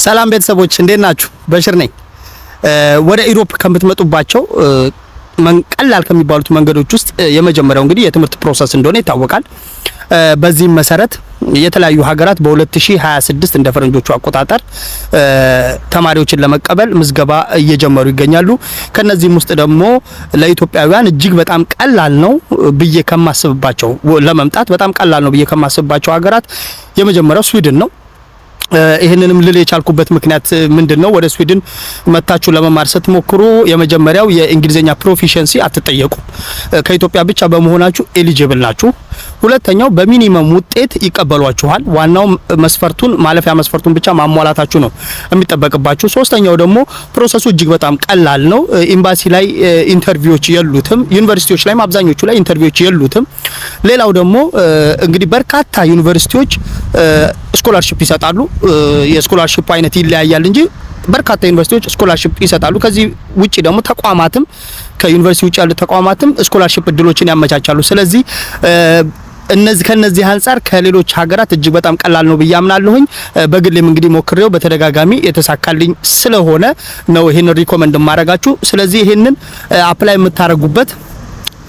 ሰላም ቤተሰቦች፣ እንዴት ናችሁ? በሽር ነኝ። ወደ Europe ከምትመጡባቸው ቀላል ከሚባሉት መንገዶች ውስጥ የመጀመሪያው እንግዲህ የትምህርት process እንደሆነ ይታወቃል። በዚህም መሰረት የተለያዩ ሀገራት በ2026 እንደ ፈረንጆቹ አቆጣጠር ተማሪዎችን ለመቀበል ምዝገባ እየጀመሩ ይገኛሉ። ከነዚህም ውስጥ ደግሞ ለኢትዮጵያውያን እጅግ በጣም ቀላል ነው ብዬ ከማስብባቸው፣ ለመምጣት በጣም ቀላል ነው ብዬ ከማስብባቸው ሀገራት የመጀመሪያው ስዊድን ነው። ይህንንም ልል የቻልኩበት ምክንያት ምንድን ነው? ወደ ስዊድን መታችሁ ለመማር ስትሞክሩ የመጀመሪያው የእንግሊዝኛ proficiency አትጠየቁም። ከኢትዮጵያ ብቻ በመሆናችሁ eligible ናችሁ። ሁለተኛው በ minimum ውጤት ይቀበሏችኋል። ዋናው መስፈርቱን፣ ማለፊያ መስፈርቱን ብቻ ማሟላታችሁ ነው የሚጠበቅባችሁ። ሶስተኛው ደግሞ process ኡ እጅግ በጣም ቀላል ነው። ኤምባሲ ላይ interview ዎች የሉትም። ዩኒቨርሲቲዎች ላይም አብዛኞቹ ላይ interview ዎች የሉትም። ሌላው ደግሞ እንግዲህ በርካታ ዩኒቨርሲቲዎች scholarship ይሰጣሉ። የ scholarship አይነት ይለያያል እንጂ በርካታ ዩኒቨርሲቲዎች scholarship ይሰጣሉ። ከዚህ ውጪ ደግሞ ተቋማትም፣ ከዩኒቨርሲቲ ውጪ ያሉ ተቋማትም scholarship እድሎችን ያመቻቻሉ። ስለዚህ ከነዚህ አንጻር ከሌሎች ሀገራት እጅግ በጣም ቀላል ነው ብዬ አምናለሁኝ። በግሌም እንግዲህ ሞክሬው በተደጋጋሚ የተሳካልኝ ስለሆነ ነው ይሄንን recommend የማረጋችሁ። ስለዚህ ይሄንን apply የምታረጉበት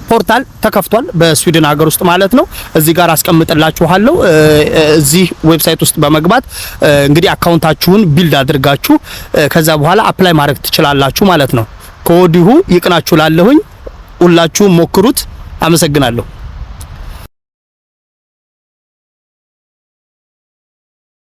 portal ተከፍቷል፣ በስዊድን ሀገር ውስጥ ማለት ነው። እዚህ ጋር አስቀምጥላችኋለሁ። እዚህ website ውስጥ በመግባት እንግዲህ account ኣችሁን build አድርጋችሁ ከዛ በኋላ apply ማድረግ ትችላላችሁ ማለት ነው። ከወዲሁ ይቅናችሁ ላለሁኝ ሁላችሁም ሞክሩት። አመሰግናለሁ።